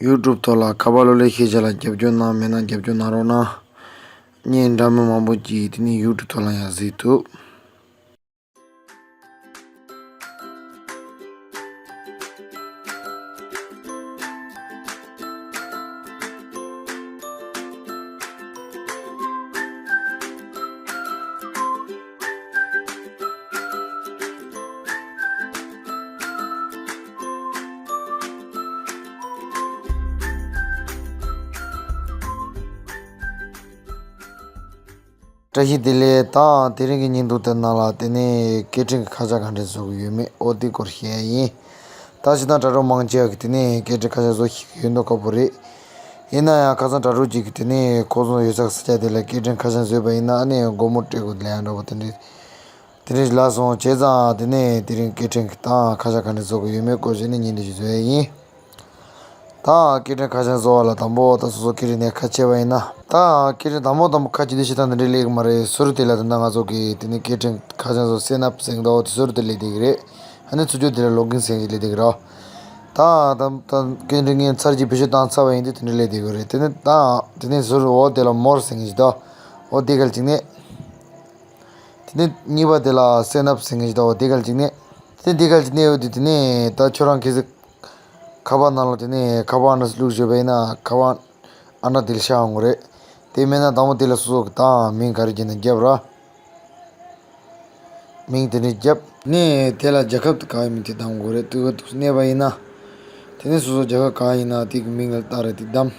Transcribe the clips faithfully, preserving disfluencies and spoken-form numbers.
ཡུ་ཊུབ་ཐོག་ལ་ཁ་པར་གློག་ཀླད་ཤེས་བྱ་ལ་རྒྱབ་སྐྱོར་གནང་མེད་ན་རྒྱབ་སྐྱོར་གནང་རོགས་གནང་། བརྙན་འདྲ་མིན་མང་པོ་ཅིག་དེ་ནས་ཡུ་ཊུབ་ཐོག་ལ་ཡང་གཟིགས་ཐུབ། བཀྲ་ཤིས་བདེ་ལེགས། ད་དེ་རིང་གི་བརྙན་ཐུང་དེ་ནང་ལ་དེ་ནས་སྐད་འཕྲིན་གྱི་ཁ་བྱང་ག་འདྲ་བཟོ་གི་ཡོད་མེད་འོ་དེ་སྐོར་བཤད་ཡ་ཡིན། ད་ཕྱི་ནང་དྲ་གྲོགས་མང་ཆེ་བ་གིས་དེ་ནས་སྐད་འཕྲིན་ཁ་བྱང་བཟོ་ཤེས་ཀྱི་ཡོད་མདོག་ཁ་པོ་རེད། ཡིན་ན་ཡང་ཁ་སང་དྲ་གྲོགས་གཅིག་གིས་དེ་ནས་ཁོ་ཚོ་ཡོད་ས་ས་ཆ་དེ་ལ་སྐད་འཕྲིན་ཁ་བྱང་བཟོས་པ་ཡིན་ན་ཨ་ནི་སྒོར་མོ་སྤྲད་དགོས་ལབ་ཡ་འདྲ་པོ་དེ་འདྲ། དེ་འདྲ་ཞིག་ལབ་སོང་། བྱས་ཙང་དེ་ནས་དེ་རིང་སྐད་འཕྲིན་གྱི་དང་ཁ་བྱང་ག་འདྲ་བཟོ་དགོས་ཡོད་མེད་སྐོར་བྱས་ནས་བརྙན་འདྲ་ཞིག་བཟོ་ཡ་ཡིན། ད་སྐད་འཕྲིན་ཁ་བྱང་བཟོ་བ་ལ་དང་པོ་ད་སོ་སོ་སྐད་འཕྲིན་ནས་ཁ་ཕྱེ་བ་ཡིན་ན། ད་སྐད་འཕྲིན་དང་པོ་དང་པོ་ཁ་ཕྱེ་དུས་ཤི་ཐང་དེ་འདྲའི་སླེབས་ཀྱི་མ་རེད། ཟུར་དེ་ལ་ད་ལྟ་ང་ཚོ་གི་དེ་ནས་སྐད་འཕྲིན་ཁ་བྱང་བཟོ་སེ་ནབ་ཟེར་གི་འདུག་འོ་དེ་ཟུར་དེ་སླེབས་བསྡད་ཀྱི་རེད། ཨ་ནི་ཚུར་ཕྱོགས་དེ་ལ་ལོག་ཨིན་ཟེར་གྱི་སླེབས་བསྡད་ཀྱི་རེད། ད་ད་ད་སྐད་འཕྲིན་ངས་ཚར་གཅིག་བེད་སྤྱོད་བཏང་ཚར་བ་ཡིན་དུས་དེ་འདྲ་སླེབས་བསྡད་ཀྱི་རེད། དེ་ནས་ད་དེ་ནས་ཟུར་འོ་དེ་ལ་མོར་ཟེར་གྱི་ཞིག་འདུག་འོ་དེ་ག་ལ་གཅིག་ནས། དེ་ནས་གཉིས་པ་དེ་ལ་སེ་ནབ་ཟེར་གྱི་ཞིག་འདུག་འོ་དེ་ག་ལ་གཅིག་ནས། དེ་ནས་དེ་ག་ལ་གཅིག་ནས་འོ་དེ་དེ་ནས་ད་ཁྱོད་རང་གལ་སྲིད། ཁ་པར་ནང་ལ་དེ་ནས་ཁ་པར་ཨང་གྲངས་བླུགས་བཞག་པ་ཡིན་ན་ཁ་པར་ཨང་གྲངས་དེ་ལ་ཤར་འོང་གི་རེད། དེ་མེད་ན་དང་པོ་དེ་ལ་སོ་སོ་གི་ད་མིང་ག་རེ་བརྒྱབ་ན་རྒྱབ་ར། མིང་དེ་འདྲ་རྒྱབ། ནས་དེ་ལ་རྒྱལ་ཁབ་དེ་ག་ཡིན་མིན་དེ་བདམས་དགོས་རེད། དུས་ག་དུས་གནས་པ་ཡིན་ན། དེ་ནས་སོ་སོ་རྒྱལ་ཁབ་ག་ཡིན་ན་དེ་གི་མིང་ལ་བཏགས་རེད་དེ་བདམས།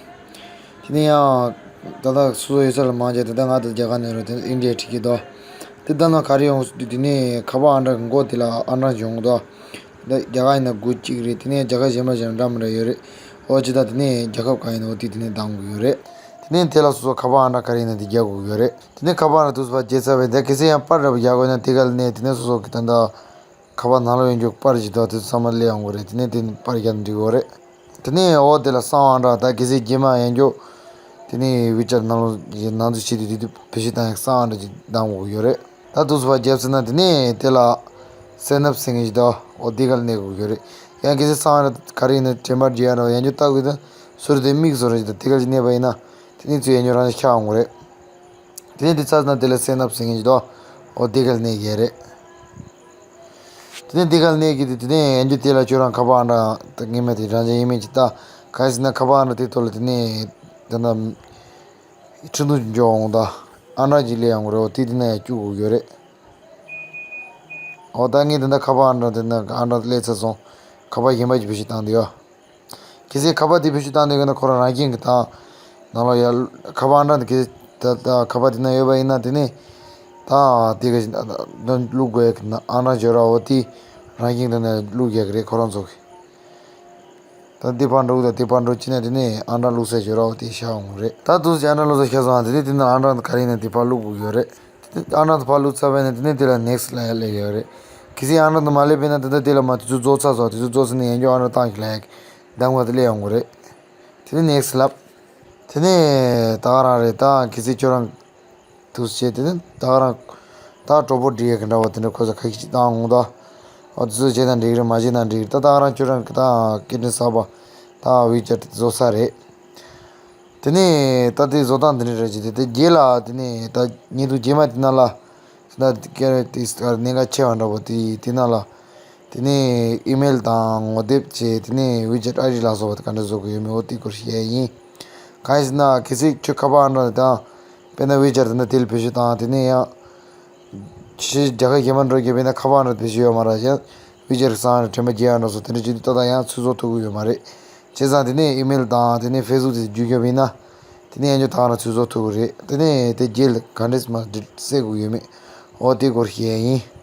དེ་ནས་ཡང་ད་ལྟ་སོ་སོ་ཡོད་ས་ལ་མང་ཆེ་ད་ལྟ་ང་ད་རྒྱ་གར་ནས་རེད། དེ་ཨིན་ཌི་ཡ་བྲིས་ཀྱི་འདུག་དེ་ལྟ་ན་ག་རེ་ཡོང་སྲིད་དུས་དེ་ནས་ཁ་པར་ཨང་གྲངས་ཀྱི་མགོ་དེ་ལ་ཨང་གྲངས་ཡོང་གི་འདུག་ད་རྒྱ་གར་ཡིན་ན་དགུ་གཅིག་རེད། དེ་ནས་རྒྱལ་ཁབ་གཞན་པ་གཞན་པ་འདྲ་མི་འདྲ་ཡོད་རེད། འོ་ཅི་ད་དེ་ནས་རྒྱལ་ཁབ་གང་ཡིན་ན་འོ་དེ་དེ་ནས་བདམས་དགོས་ཡོད་རེད། དེ་ནས་དེ་ལ་སོ་སོ་ཁ་པར་ཨང་གྲངས་ག་རེ་ཡིན་ན་དེ་རྒྱག་དགོས་ཡོད་རེད། དེ་ནས་ཁ་པར་ཨང་གྲངས་དུས་ཚོད་བརྗེད་ཚར་བས་དེ་གལ་སྲིད་ཡང་པར་རེ་བ་རྒྱག་དགོས་ན་དེ་ག་ལ་ནས་དེ་ནས་སོ་སོ་གི་ད་ལྟ་ཁ་པར་ནང་ལོགས་ཡོད་རྒྱུ་པར་ཞིག་འདུག་དེ་ཚོ་ཚང་མ་སླེབས་ཡོང་གི་རེད། དེ་ནས་དེ་པར་རྒྱག་ན་འགྲིག་གི་རེད། དེ་ནས་འོ་དེ་ལ་གསང་བ་ཨང་གྲངས་ད་གལ་སྲིད་རྗེས་མ་ཡོང་རྒྱུ། དེ་ནས་ཝི་ཅེཊ་ནང་ལོགས་ནང་དུ་ཕྱིན་དུས་དེ་དུས་བེད་སྤྱོད་བཏང་ཡག་གསང་བ་ཨང་གྲངས་ཅིག་བདམས་དགོས་ཀྱི་ཡོད་རེད། ད་དུས་ཚོད་བརྗེད་ཚར་ན་དེ་ནས་དེ་ལ་སེ་ནབ་ཟེར་མཁན་ཞིག་འདུག་འོ་དེ་ག་ལ་གནོན་དགོས་ཀྱི་ཡོད་རེད། ཡང་གལ་སྲིད་གསང་བ་ཨང་གྲངས་ག་རེ་ཡིན་ན་དྲན་པ་བརྗེད་ཡག་འདྲ་བོ་ཡོང་རྒྱུ་ལྟ་དགོས་དུས་ཟུར་དེ་མིག་བཟོ་རེད་ད་དེ་ག་ལ་གནོན་པ་ཡིན་ན་དེ་ནས་ཚུར་ཡོང་རྒྱུ་རང་ཤར་འོང་གི་རེད། དེ་ནས་དེ་ཚར་ན་དེ་ལ་སེ་ནབ་ཟེར་མཁན་ཞིག་འདུག་འོ་དེ་ག་ལ་གནོན་གྱི་རེད། དེ་ནས་འདི་ག་ལ་གནོན་གྱི་འདུག་དེ་ནས་ཡང་རྒྱུ་དེ་ལ་ཁྱོད་རང་ཁ་པར་ཨང་གྲངས་དེ་ངེས་མེད་དེ་རང་བཞིན་ཡིན་མིན་གྱི་ལྟ། གང་ཡིན་ཟེར་ན་ཁ་པར་ཨང་གྲངས་དེ་ཐོག་ལ་དེ་ནས་དེ་འདྲ་འཕྲིན་ཐུང་འབྱོར་འོང་ད། ཨང་གྲངས་ཅིག་སླེབས་ཡོང་གི་རེད། འོ་དེ་དེ་ན་ཡང་བཅུག་དགོས་ཀྱི་ཡོད་རེད། འོ་ད་ངས་དེ་འདྲ་ཁ་པར་ཨང་གྲངས་དེ་ན་ཨང་གྲངས་སླེབས་ཚར་སོང་། ཁ་པར་གཞན་པ་ཅིག་བེད་སྤྱོད་བཏང་དུས་ཡོད། གལ་སྲིད་ཁ་པར་དེ་བེད་སྤྱོད་བཏང་དུས་ན་ཁོ་རང་རང་བཞིན་གྱི་ད་ནང་ལོགས་ཡ་ཁ་པར་ཨང་གྲངས་དེ་གལ་སྲིད་ད་ད་ཁ་པར་དེ་ན་ཡོད་པ་ཡིན་ན་དེ་ནས་ད་དེ་ག་བླུག་དགོས་ཡ་གི་ཨང་གྲངས་འབྱོར་ར་འོ་དེ་རང་བཞིན་དེ་ན་བླུག་ཡ་གི་རེད་ཁོ་རང་ཚོ་གི། ད་དེ་ཕར་འགྲོ་གི་ད་དེ་ཕར་འགྲོ་ཅི་ན་དེ་ནས་ཨང་གྲངས་བླུག་ས་འབྱོར་ར་འོ་དེ་ཤར་འོང་གི་རེད། ད་དུས་ཚོད་ཨང་གྲངས་བླུག་ས་ཤར་སོང་ང་དེ་ནས་དེ་ན་ཨང་གྲངས་ག་རེ་ཡིན་ན་དེ་ཕར་བླུག་དགོས་ཀྱི་ཡོད་རེད། དེ་ནས་ཨང་གྲངས་དེ་ཕར་བླུག་ཚར་བས་ན་དེ་ནས་དེ་ལ་ནེག་སི་ལ་ཡ་སླེབས་ཡོད་རེད། གལ་སྲིད་ཨང་གྲངས་དེ་མ་སླེབས་པས་ན་དེ་ད་དེ་ལ་མ་དུས་ཚོད་རྫོགས་ཚར་སོང་། དུས་ཚོད་རྫོགས་ཚར་ནས་ཡང་བསྐྱར་ཨང་གྲངས་བཏང་གི་ལ་ཡ་གདམ་ག་དེ་སླེབས་ཡོང་གི་རེད། དེ་ནས་ནེག་སི་ལབ། དེ་ནས་ད་ག་རང་རེད། ད་གལ་སྲིད་ཁྱོད་རང་དུས་བྱས་དེ་ནས་ད་ག་རང་ད་གྲོགས་པོ་འབྲི་ཡས་ཀྱི་འདྲ་བོ་དེ་འདྲ་ཁོ་ཚོ་ཁ་ཤས་ཅིག་བཏང་འོང་ད། འོ་དེ་ཚོ་བྱས་ན་འགྲིག་རེད། མ་བྱས་ན་འགྲིག་རེད། ད་ད་ག་རང་ཁྱོད་རང་གི་ད་སྐད་འཕྲིན་གསར་པ་ད་ཝི་ཅེཊ་བཟོ་ས་རེད། དེ་ནས་ད་དེ་བཟོ་སྟངས་དེ་འདྲ་རེད་ཅེས་དེ་དེ་རྗེས་ལ་དེ་ནས་ད་ཉིན་ཐོ་རྗེས་མ་དེ་ནང་ལ་ད་སྐད་དེ་གནད་འགག་ཆེ་བ་འདྲ་པོ་དེ་དེ་ནང་ལ་དེ་ནས་ཨི་མེལ་དང་ངོ་དེབ་བྱས་དེ་ནས་ཝི་ཅེཊ་ཨའི་ཌི་ལ་སོགས་པ་དེ་ག་འདྲ་བཟོ་དགོས་ཡོད་མེད་འོ་དེ་སྐོར་བཤད་ཡ་ཡིན། གང་ཡིན་ཟེར་ན་གལ་སྲིད་ཁྱོད་ཁ་པར་ཨང་གྲངས་དང་དཔེར་ན་ཝི་ཅེཊ་དེ་འདྲ་དེ་ལ་བེད་སྤྱོད་བཏང་དེ་ནས་ཡང་ཕྱི་རྒྱལ་ཁབ་གཞན་པ་འགྲོ་རྒྱུ་དཔེར་ན་ཁ་པར་ཨང་གྲངས་བེད་སྤྱོད་ཡོད་མ་རེད། ཡང་ཝི་ཅེཊ་གི་གསང་བ་དྲན་པ་བརྗེད་ཡག་འདྲ་སོགས་དེ་འདྲ་བྱེད་དུས་ཏག་ཏག་ཡང་ཚུར་བཟོ་ཐུབ་ཀྱི་ཡོད་མ་རེད། བྱས་ཙང་དེ་ནས་ཨི་མེལ་དང་དེ་ནས་ཕེ་སི་བུག་དེ་བརྒྱུད་སྐྱོབ་ཡིན་ན། དེ་ནས་ཡང་བསྐྱར་ད་ག་རང་ཚུར་བཟོ་ཐུབ་ཀྱི་རེད། དེ་ནས་དེ་རྗེས་ལ་ག་འདྲས་མ་འགྲིག་སེལ་དགོས་ཡོད་མེད། འོ་དེ་སྐོར་བཤད་ཡ་ཡིན།